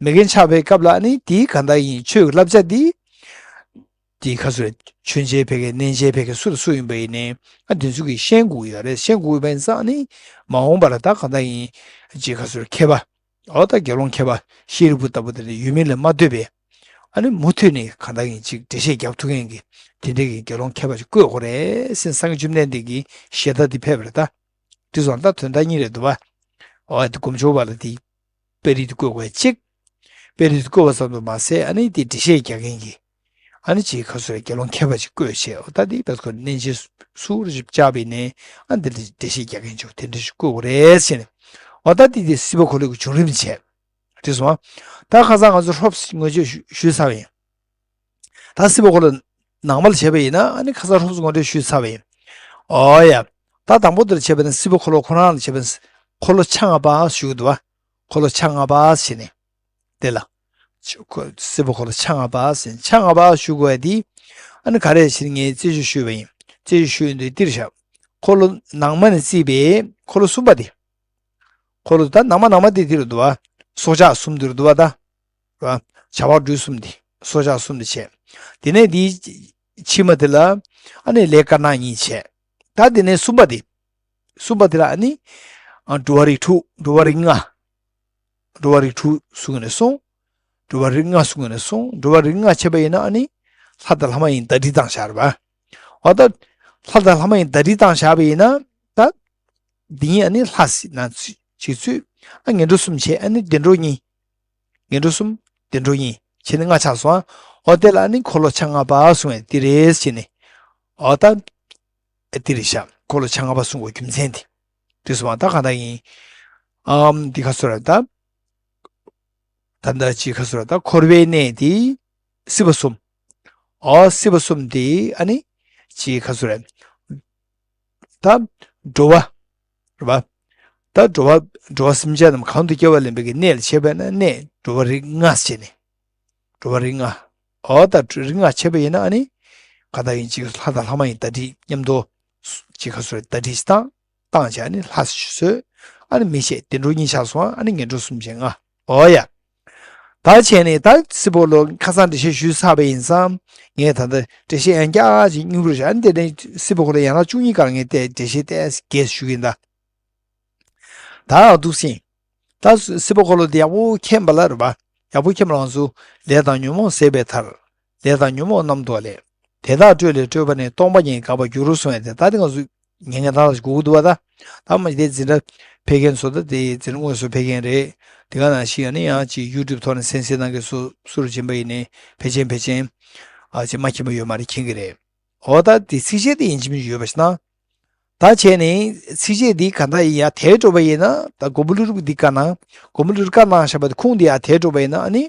མེད་མཁན་ཆགས་པའི་སྐབས་ལ་ཨ་ནི་དེའི་གང་ལྟར་ཡིན་ཆོས་ཀྱི་བསླབ་བྱ་འདི་དེའི་ཁ་སོ་མཆོད་མཇལ་ཕེབས་མཁན་གནས་མཇལ་ཕེབས་མཁན་སུ་དང་སུ་ཡིན་པ་ཡིན་ནའི་ཨ་དེ་ཚོ་གིས་ཤེས་དགོས་ཀྱི་ཡོད་རེད། ཤེས་དགོས་པ་ཡིན་ཙང་ཨ་ནི་མ་འོངས་པ་ལ་ད་གང་ལྟར་ཡིན་ཅིག་ཁ་སོ་མཁས་པ། འོ་ད་དགེ་སློང་མཁས་པ་ཤཱ་རིའི་བུ་ལྟ་བུ་དེ་འདྲ་ཡོད་མིན་ལ་མ་ལྟོས་པའི་ཨ་ནི་མུ་མཐུད་ནས་གང་ལྟར་ཡིན་ཅིག་འགྲེལ་བཤད་རྒྱག་ཐུབ་མཁན་གྱི་དེ་འདྲའི་གི་དགེ་སློང་མཁས་པ་ཅིག་བསྐོས་དགོས་རེད་ཟེར་སངས་རྒྱས་བཅོམ་ལྡན་འདས་ཀྱིས་ཞལ་ཏ་དེ་ཕེབས་པ་རེད་ད། དེ་སོང་ད་དོན་དག་གཉིས་རེད་འདུག་བ། འོ་དེ་དཀོན་མཆོག་པ་ལ་དེ་དཔེ་རིས་དེ་བསྐོས་དགོས་གཅིག་དཔེ་རིས་དེ་བསྐོས་པ་ཙམ་དུ་མ་ཟད་ཨ་ནི་དེ་འགྲེལ་བཤད་རྒྱག་མཁན་གྱི་ཨ་ནི་ཅིག་ཁ་སོ་རེ་དགེ་སློང་མཁས་པ་ཅིག་བསྐོས་བྱས། འོ་ད་དེ་བས་ཁོ་གནས་མཇལ་སུ་རུ་བཅར་བས་ནས་ཨ་འདི་འདྲ་འགྲེལ་བཤད་རྒྱག་མཁན་ཅིག་དེ་འདྲ་ཞིག་བསྐོས་དགོས་རེད་ཟེར་ནས། འོ་ད་དེ་དེ་སྲིད་པ་འཁོར་ལོ་གི་བྱུང་རིམ་བྱས། དེ་སོང་ད་ཁ་སང་ང་ཚོ་ཧྲོབ་ངོས་སྤྱོད་ཞུ་ཞུས་ཚར་བ་ཡིན། ད་སྲིད་པ་འཁོར་ལོ་ནང་པ་ལ་བྱས་པ་ཡིན་ན་ཨ་ནི་ཁ་སང་ཧྲོབ་ངོས་སྤྲོད་ཞུས་ཚར་བ་ཡིན། འོ་ཡ། ད་དང་པོ་དེར་བྱས་པ་ཡིན་ན་སྲིད་པ་འཁོར་ལོ་ཁོ་རང་ལ་བྱས་པ་ཡིན་ན་འཁོར་ལོ་ཆ་ལྔ་པ་ཞུ་གི་འདུག་བ། འཁོར་ལོ་ཆ་ལྔ་པ་ཟེར་ནས། དེ་ལ། ཆ་ཁོ་སྲིད་པ་འཁོར་ལོ་ཆ་ལྔ་པ་ཟེར་ཆ་ལྔ་པ་ཞུ་དགོས་ཡ་དེ། ཨ་ནི་ག་རེ་ཟེར་ངས་རྩད་གཅོད་ཞུས་པ་ཡིན། རྩད་གཅོད་ཞུས་ཡོང་དུས་འདིར་བཞག་འཁོར་ལོ་ནང་མ་ནས་བརྩིས་པའི་འཁོར་ལོ་གསུམ་པ་དེ། འཁོར་ལོ་ད་ནང་མ་ནང་མ་དེ་དེ་རུ་འདུག་བ། སྲོག་ཆགས་གསུམ་དེ་རུ་འདུག་བ་ད། ར། བྱ་བ་སྦྲུལ་གསུམ་དེ། སྲོག་ཆགས་གསུམ་དེ་བྱས། དེ་ནས་དེའི་ཕྱི་མ་དེ་ལ། ཨ་ནི་ལས་དཀར་ནག་གཉིས་བྱས། ད་དེ་ནས་གསུམ་པ་དེ། གསུམ་པ་དེ་ལ་ཨ་ནི། ཨ་འགྲོ་བ་རིགས་དྲུག་འགྲོ་བ་རིགས་ལྔ། འགྲོ་བ་རིགས་དྲུག་གསུང་གི་ནས་སོང་། འགྲོ་བ་རིགས་ལྔ་གསུང་གི་ནས་སོང་། འགྲོ་བ་རིགས་ལྔ་བྱས་པ་ཡིན་ན་ཨ་ནི། ལྷ་དང་ལྷ་མ་ཡིན་ཟླ་སྒྲིལ་བཏང་བཞག་རེད་པ། འོ་ད། ལྷ་དང་ལྷ་མ་ཡིན་ཟླ་སྒྲིལ་བཏང་བཞག་པ་ཡིན་ན། ད། འདི་ཡིན་ཨ་ནི་ལྷ་སྲིད་ན་ཚུད་ཅིག་ཚུད། ཨ་ངན་འགྲོ་གསུམ་བྱས་ཨ་ནི་བདེ་འགྲོ་གཉིས། ངན་འགྲོ་གསུམ། བདེ་འགྲོ་གཉིས། བྱས་ནས་ལྔ་ཆགས་སོང་ཨ། འོ་དེ་ལ་ཨ་ནི་འཁོར་ལོ་ཆ་ལྔ་པ་གསུང་བས་དེ་རེད་བྱས་ནས། འོ་ད། ཨ་དེ་རེད་ཤག་འཁོར་ལོ་ཆ་ལྔ་པ་གསུང་བའི་རྒྱུ་མཚན་དེ། དེ་སོང་བ་ད་གང་ལྟར་ཡིན། ཨམ་འདི་ཁ་སོ་ར་ད། ད་ལྟ་ཅི་ཁ་སོ་ར་ད་འཁོར་བའི་གནས་དེ། སྲིད་པ་གསུམ། འོ་སྲིད་པ་གསུམ་དེ་ཨ་ནི། ཅི་ཁ་སོ་ར། ད། འགྲོ་བ། རེད་པ། ད་འགྲོ་བ་འགྲོ་བ་སེམས་ཅན་རྣམས་གང་དུ་སྐྱེ་བ་ལེན་པའི་གི་གནས་ལ་བྱེད་པས་ན་གནས་འགྲོ་བ་རིགས་ལྔ་བྱས་ནས། འགྲོ་བ་རིགས་ལྔ། འོ་ད་རིགས་ལྔ་བྱས་པ་ཡིན་ན་ཨ་ནི། ག་ད་ཡིན་ཅིག་ལྷ་དང་ལྷ་མ་ཡིན་ཟླ་སྒྲིལ་མཉམ་དུ། ཅིག་ཁ་སོ་ར་ཟླ་སྒྲིལ་བཏང་། བཏང་བྱས་ཨ་ནི་ལྷ་བཟོས། ཨ་ནི་མི་བྱས་བདེ་འགྲོ་གཉིས་ཆགས་སོང་ཨ་ནི་ངན་འགྲོ་གསུམ་བྱས་ལྔ། འོ་ཡ། ད་བྱས་ནས་ད་སྲིད་པ་འཁོར་ལོ་ཁ་སང་འགྲེལ་བཤད་ཞུས་ཚར་བ་ཡིན་ཙང་། ངས་ད་ལྟ་འགྲེལ་བཤད་ཡང་བསྐྱར་ཅིག་སྙིང་པོར་བཞག་ཨ་ནི་དེ་ནས་སྲིད་པ་འཁོར་ལོ་ཡན་ལག་བཅུ་གཉིས་སྒང་ངས་བལྟས་འགྲེལ་བཤད་ཏོག་ཙམ་རྒྱས་ཞུ་གི་ཡིན་ད། ད་འདུག་སེ། ད་སྲིད་པ་འཁོར་ལོ་དེ་ཡག་པོ་མཁྱེན་པ་ལ་རེད་པ། ཡག་པོ་མཁྱེན་པ་ལ་ང་ཚོ་ལས་དང་ཉོན་མོངས་ཟད་པའི་མཐར། ལས་དང་ཉོན་མོངས་རྣམ་རྟོག་ལས། དེ་དག་སྤྲོས་ལས་སྤྲོས་པ་ནི། སྟོང་པ་ཉིད་དགག་པར་འགྱུར་གསུང་བས་ཏེ། ད་དེ་ང་ཚོ་ཉན་མཁན་ད་ལ་ཞིག་གོ་གི་འདུག་བ་ད། ད་མ་གཞི་དེ་འཛིན་གྲྭ་ཕེབས་མཁན་ཚོ་ད་དེ་འཛིན་གྲྭ་དངོས་སུ་ཕེབས་མཁན་རེད། དེ་ག་ནང་བཞིན་ཡང་ནི་ཡང་ཅིག་ཡུ་ཊུབ་ཐོག་ནས་གསན་གཟིགས་གནང་མཁན་སུ་སུ་རུ་ཕྱིན་པ་ཡིན་ནའི་ཕལ་ཆེར་ཕལ་ཆེར། ཨ་ཅིག་མ་མཁྱེན་པ་ཡོད་མ་རེད་མཁྱེན་གི་རེད། འོ་ད་དེ་ཚིགས་བཅད་དེ་ཡིན་གཅིག་མིན་གཅིག་ཡོད་པ་ཞིག་ན། ད་བྱས་ནས་ཚིགས་བཅད་འདི་ག་འདྲ་ཡིན་ཡ་དེ་འགྲོ་བ་ཡིན་ན་ད་མགོན་པོ་ཀླུ་སྒྲུབ་འདི་བཀའ་གནང་། མགོན་པོ་ཀླུ་སྒྲུབ་བཀའ་གནང་བཞག་པ་དེ་ཁུངས་འདི་ཡ་དེ་འགྲོ་བ་ཡིན་ན་ཨ་ནི།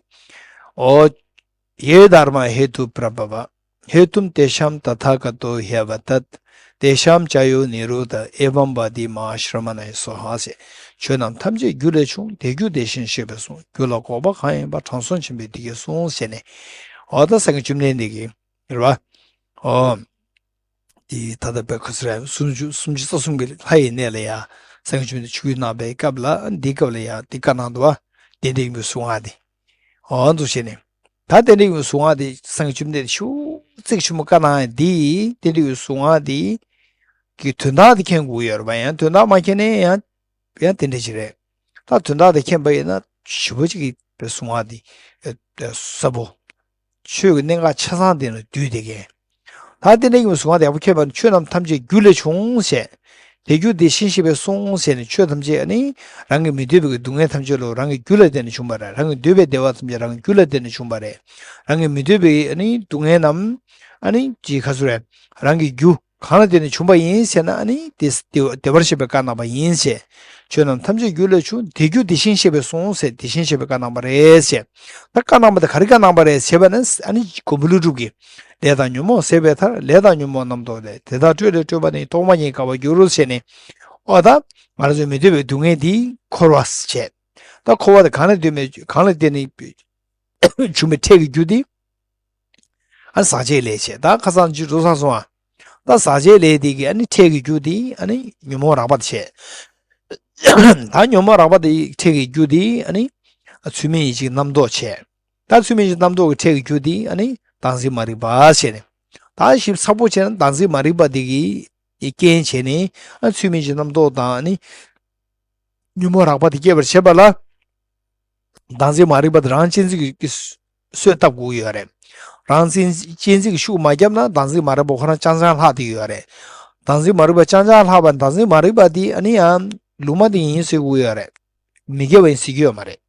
འོ། ཡེ་དྷརྨཱ་ཧེ་ཏུ་པྲ་བྷ་བ། ཧེ་ཏུམ་ཏེ་ཤཱམ་ཏ་ཐཱ་ག་ཏོ་ཧེ་བ་ཏད། ཏེ་ཤཱམ་ཅཱ་ཡོ་ནི་རོ་དྷ། ཨེ་བམ་བ་དི་མ་ཧཱ་ཤྲ་མ་ཎཱ་ཡེ་སྭཱ་ཧཱ་ཟེར། ཆོས་རྣམས་ཐམས་ཅད་རྒྱུ་ལས་བྱུང་། དེ་རྒྱུ་དེ་བཞིན་གཤེགས་པས་གསུངས། རྒྱུ་ལ་འགོག་པ་གང་ཡིན་པ། དྲང་སྲོང་ཆེན་པོས་འདི་སྐད་གསུངས་ཟེར་ནས། འོ་ད་སངས་རྒྱས་བཅོམ་ལྡན་འདས་ཀྱིས། རེད་བ། ཨོ། དེ་ད་ལྟ་བའི་ཁ་སུ་ར་སུམ་ཅུ་སུམ་ཅུ་རྩ་གསུམ་གྱི་ལྷ་ཡི་གནས་ལ་ཡང་སངས་རྒྱས་བཅོམ་ལྡན་འདས་ཆིབས་བསྒྱུར་གནང་བའི་སྐབས་ལ་འདིའི་སྐབས་ལ་ཡང་འདི་བཀའ་གནང་འདུག་བ། དེ་འདྲ་ཡིན་པའི་གཟུངས་སྔགས་འདི། འོ་འདུག་བྱས་ནས། ད་དེ་འདྲ་ཡིན་པའི་གཟུངས་སྔགས་འདི་སངས་རྒྱས་བཅོམ་ལྡན་འདས་ཤུགས་ཚིག་ཆེན་པོ་བཀའ་གནང་ཡ་འདི་དེ་འདྲ་ཡིན་པའི་གཟུངས་སྔགས་འདི་གི་དོན་དག་འདི་མཁྱེན་དགོས་ཡོད་རེད་པ། ཡང་དོན་དག་མ་མཁྱེན་ནས་ཡང་ཡང་དེ་འདྲ་ཅིག་རེད། ད་དོན་དག་དེ་མཁྱེན་པ་ཡིན་ན་ཞེ་པོ་ཅིག་གི་གཟུངས་སྔགས་འདི་ཨ་ཨ་ཟབ་པོ། ཆོས་ཀྱི་གནད་འགག་ཆ་ཚང་དེ་ལ་བསྡུས་ཏེ་མཁྱེན། ད་དེ་འདྲ་ཡིན་པའི་གཟུངས་སྔགས་དེ་ཡག་པོ་མཁྱེན་པ་ནི་ཆོས་རྣམས་ཐམས་ཅད་རྒྱུ་ལས་བྱུང་ཞེས། དེ་རྒྱུ་དེ་བཞིན་གཤེགས་པས་གསུངས་ཞེས་ནས་ཆོས་ཐམས་ཅད་ནི་རང་གི་མི་འདོད་པའི་སྡུག་བསྔལ་ཐམས་ཅད་ལོ་རང་གི་རྒྱུ་ལ་བརྟེན་ནས་བྱུང་བ་རེད། རང་གི་འདོད་པའི་བདེ་བ་ཐམས་ཅད་རང་གི་རྒྱུ་ལ་བརྟེན་ནས་བྱུང་བ་རེད། རང་གི་མི་འདོད་པའི་ནི་སྡུག་བསྔལ་རྣམས་ཨ་ནི་ཅི་ག་ཚོད་རེད། རང་གི་རྒྱུ། གང་ལ་བརྟེན་ནས་བྱུང་བ་ཡིན་ཞེ་ན་ཨ་ནི་དེ་དེ་བདེ་བར་གཤེགས་པས་བཀའ་གནང་བ་ཡིན་ཞེས། ཆོས་རྣམས་ཐམས་ཅད་རྒྱུ་ལས་བྱུང་། དེ་རྒྱུ་དེ་བཞིན་གཤེགས་པས་གསུངས་ཟེར་དེ་བཞིན་གཤེགས་པས་བཀའ་གནང་བ་རེད་ཞེས། ད་བཀའ་གནང་བ་དེ་ག་རེ་བཀའ་གནང་བ་རེད་ཞེས་པ་ནི་ཨ་ནི་མགོན་པོ་ཀླུ་སྒྲུབ་ཀྱིས་ལས་དང་ཉོན་མོངས་ཟད་པའི་མཐར། ལས་དང་ཉོན་མོངས་རྣམ་རྟོག་ལས། དེ་དག་སྤྲོས་ལས་སྤྲོས་པ་ནི། ཐོག་མ་ཉིད་དགའ་བར་འགྱུར་ཞེས་ནས། ཨོ་ད་ང་རང་ཚོའི་མི་འདོད་པའི་སྡུག་བསྔལ་འདི་འཁོར་བ་ཞེས། ད་འཁོར་བ་དེ་གང་ལ་བརྟེན་ནས་གང་ལ་བརྟེན་ནས་བྱུང་བའི་འཕྲལ་གྱི་རྒྱུ་དེ། ཨ་ཟག་བཅས་ལས་བྱས། ད་ཁ་སང་ཅི་འགྲོ་ས་སོང་ཨ། ད་ཟག་བཅས་ལས་དེ་གི་ཨ་ནི་འཕྲལ་གྱི་རྒྱུ་དེ་ཨ་ནི་ཉོན་མོངས་རགས་པ་དེ་བྱས། ད་ཉོན་མོངས་རགས་པ་དེ་འཕྲལ་གྱི་རྒྱུ་དེ་ཨ་ནི་ཚུལ་མིན་ཡིད་བྱེད་རྣམ་རྟོག་བྱས། ད་ཚུལ་མིན་ཡིད་བྱེད་རྣམ་རྟོག་གི་འཕྲལ་གྱི་རྒྱུ་དེ་ཨ་ནི་བདག་འཛིན་མ་རིག་པ་བྱས་ནས། ད་ཞིབ་ཚགས་པོ་བྱས་ན་བདག་འཛིན་མ་རིག་པ་དེ་གི་རྐྱེན་བྱས་ནས་ཨ་ཚུལ་མིན་ཡིད་བྱེད་རྣམ་རྟོག་དང་ཨ་ནི་ཉོན་མོངས་རགས་པ་དེ་སྐྱེད་པར་བྱེད་པ་ལ། བདག་འཛིན་མ་རིག་པ་དེ་རང་གཅེས་འཛིན་གྱི་གསོས་བཏབ་དགོས་ཡོད་རེད། རང་གཅེས་གཅེས་འཛིན་གྱི་ཤུགས་མ་བརྒྱབ་ན་བདག་འཛིན་མ་རིག་པ་ཁོ་རང་རྐྱང་རྐྱང་ལྷག་བསྡད་ཡོད་རེད། བདག་འཛིན་མ་རིག་པ་རྐྱང་རྐྱང་ལྷག་པ་བདག་འཛིན་མ་རིག་པ་དེ་ཨ་ནི་ཡང་ལུང་མ་དེ་ཡིན་ཟེར་དགོས་ཡོད་རེད། མི་དགེ་བ་ཡིན་ཟེར་གྱི་ཡོད་མ་རེད།